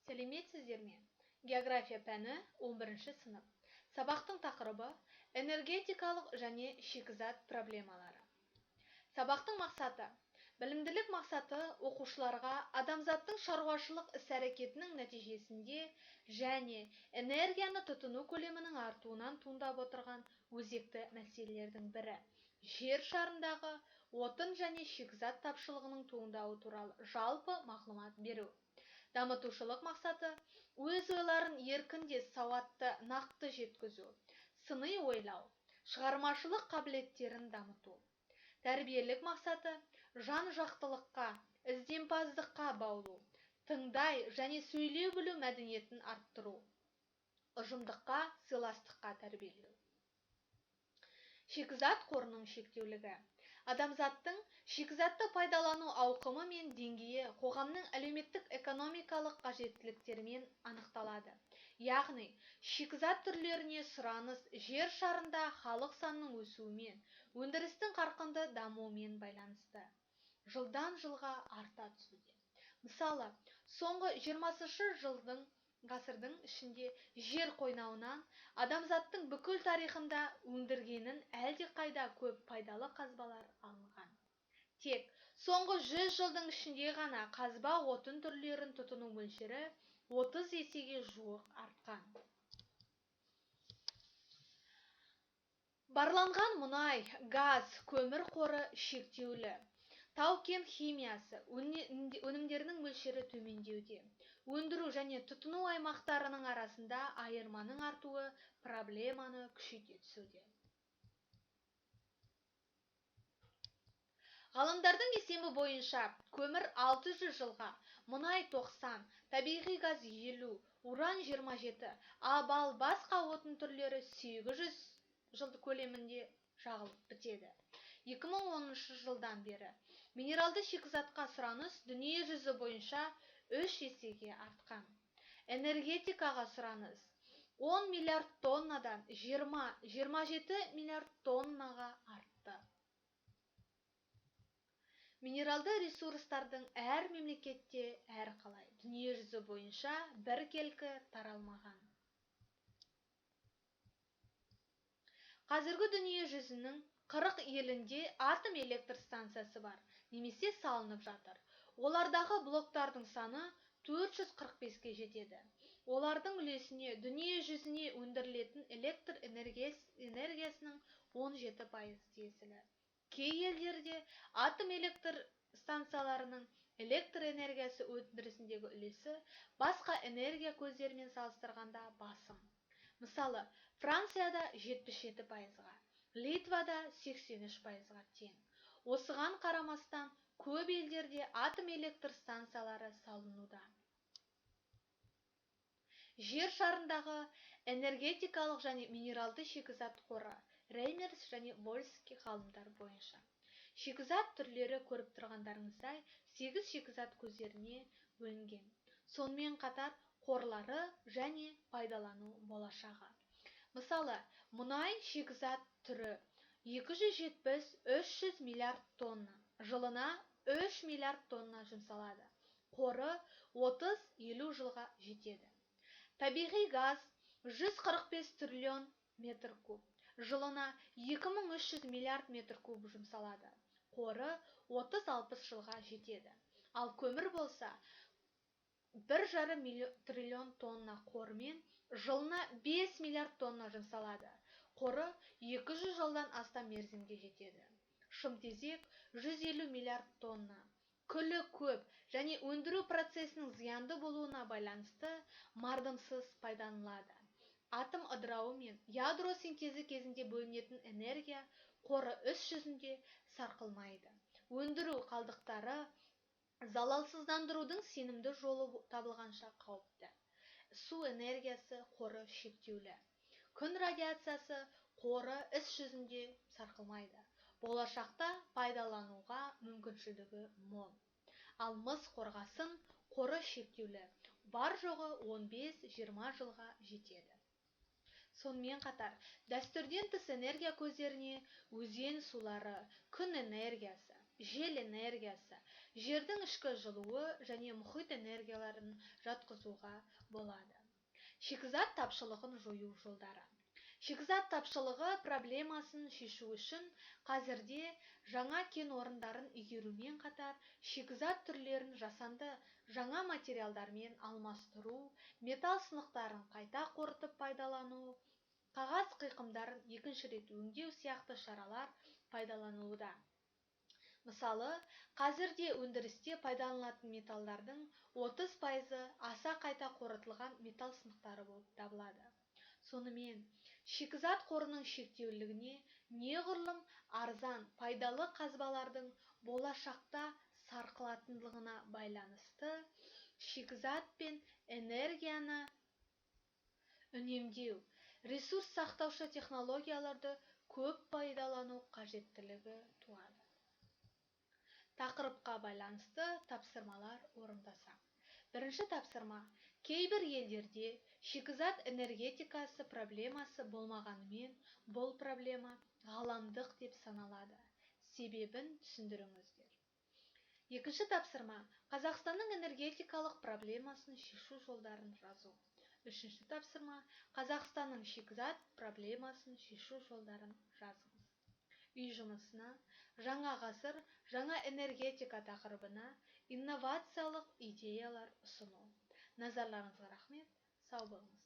Сәлеметсіздер ме? География пәні 11 сынып. Сабақтың тақырыбы энергетикалық және шикізат проблемалары. Сабақтың мақсаты. Білімділік мақсаты оқушыларға адамзаттың шаруашылық іс-әрекетінің нәтижесінде және энергияны тұтыну көлемінің артуынан туындап отырған өзекті мәселелердің бірі жер шарындағы отын және шикізат тапшылығының туындауы туралы жалпы мағлұмат беру. Дамытушылық мақсаты өз ойларын еркін де сауатты нақты жеткізу, сыни ойлау, шығармашылық қабілеттерін дамыту. Тәрбиелік мақсаты жан-жақтылыққа, ізденімпаздыққа баулу, тыңдай және сөйлеу білу мәдениетін арттыру, ұжымдыққа, сыйластыққа тәрбиелеу. Шикізат қорының шектеулігі. Адамзаттың шикізатты пайдалану ауқымы мен деңгейі қоғамның әлеуметтік-экономикалық қажеттіліктерімен анықталады. Яғни, шикізат түрлеріне сұраныс жер шарында халық санының өсуімен, өндірістің қарқынды дамуымен байланысты. Жылдан жылға арта түсуде. Мысалы, соңғы 20-шы ғасырдың ішінде жер қойнауынан адамзаттың бүкіл тарихында өндіргенін әлдеқайда көп пайдалы қазбалар алынған. Тек соңғы 100 жылдың ішінде ғана қазба отын түрлерін тұтыну мөлшері 30 есеге жуық артқан. Барланған мұнай, газ, көмір қоры шектеулі. Тау-кен химиясы өнімдерінің мөлшері төмендеуде. Өндіру және тұтыну аймақтарының арасында айырманың артуы проблеманы күшейте түсуде. Ғалымдардың есебі бойынша көмір 600 жылға, мұнай 90, табиғи газ 50, уран 27, ал басқа отын түрлері 800 жыл көлемінде жағылып бітеді. 2010 жылдан бері минералды шикізатқа сұраныс дүние жүзі бойынша 3 есеге артқан. Энергетикаға сұраныс 10 миллиард тоннадан 20-27 миллиард тоннаға артты. Минералды ресурстардың әр мемлекетте әрқалай, дүние жүзі бойынша біркелкі таралмаған. Қазіргі дүние жүзінің 40 елінде атом электр станциясы бар, немесе салынып жатыр. Олардағы блоктардың саны 445-ке жетеді. Олардың үлесіне дүние жүзіне өндірілетін электр энергиясының 17% тиесілі. Кей елдерде атом электр станцияларының электр энергиясы өндірісіндегі үлесі басқа энергия көздерімен салыстырғанда басым. Мысалы, Францияда 77%-ға, Литвада 83%-ға тең. Осыған қарамастан, көп елдерде атом электр станциялары салынуда. Жер шарындағы энергетикалық және минералды шикізат қоры Реймерс және Вольский ғалымдар бойынша. Шикізат түрлері көріп тұрғандарыңыздай 8 шикізат көздеріне бөлінген. Сонымен қатар қорлары және пайдалану болашағы. Мысалы, мұнай шикізат түрі 270-300 миллиард тонна, жылына 3 миллиард тонна жұмсалады. Қоры 30-50 жылға жетеді. Табиғи газ 145 триллион метр куб, жылына 2300 миллиард метр куб жұмсалады. Қоры 30-60 жылға жетеді. Ал көмір болса 1,5 триллион тонна қорымен жылына 5 миллиард тонна жұмсалады. Қоры 200 жылдан астам мерзімге жетеді. Шымтезек 150 миллиард тонна. Күлі көп және өндіру процесінің зиянды болуына байланысты мардымсыз пайдаланылады. Атом ыдырауы мен ядро синтезі кезінде бөлінетін энергия қоры іс жүзінде сарқылмайды. Өндіру қалдықтары залалсыздандырудың сенімді жолы табылғанша қауіпті. Су энергиясы қоры шектеулі. Күн радиациясы қоры іс жүзінде сарқылмайды. Болашақта пайдалануға мүмкіншілігі мол. Ал мыс қорғасын қоры шектеулі. Бар жоғы 15-20 жылға жетеді. Сонымен қатар, дәстүрден тыс энергия көздеріне өзен сулары, күн энергиясы, жел энергиясы, Жердің ішкі жылуы және мұхит энергияларын жатқызуға болады. Шикізат тапшылығын жою жолдары. Шикізат тапшылығы проблемасын шешу үшін қазірде жаңа кен орындарын игерумен қатар шикізат түрлерін жасанды жаңа материалдармен алмастыру, металл сынықтарын қайта қорытып пайдалану, қағаз қиқымдарын екінші рет өңдеу сияқты шаралар пайдаланылуда. Мысалы, қазірде өндірісте пайдаланылатын металдардың 30% аса қайта қорытылған металл сынықтары болып табылады. Сонымен, шикізат қорының шектеулілігіне неғұрлым арзан пайдалы қазбалардың болашақта сарқылатындығына байланысты шикізат пен энергияны үнемдеу, ресурс сақтаушы технологияларды көп пайдалану қажеттілігі туады. Тақырыпқа байланысты тапсырмалар орындасақ. Бірінші тапсырма. Кейбір елдерде шикізат энергетикасы проблемасы болмағанымен, бұл проблема ғаламдық деп саналады. Себебін түсіндіріңіздер. Екінші тапсырма. Қазақстанның энергетикалық проблемасын шешу жолдарын жазу. Үшінші тапсырма. Қазақстанның шикізат проблемасын шешу жолдарын жазыңыз. Үй жұмысына жаңа ғасыр, жаңа энергетика тақырыбына инновациялық идеялар ұсыну. Назарларыңызға рахмет. Сау болыңыздар.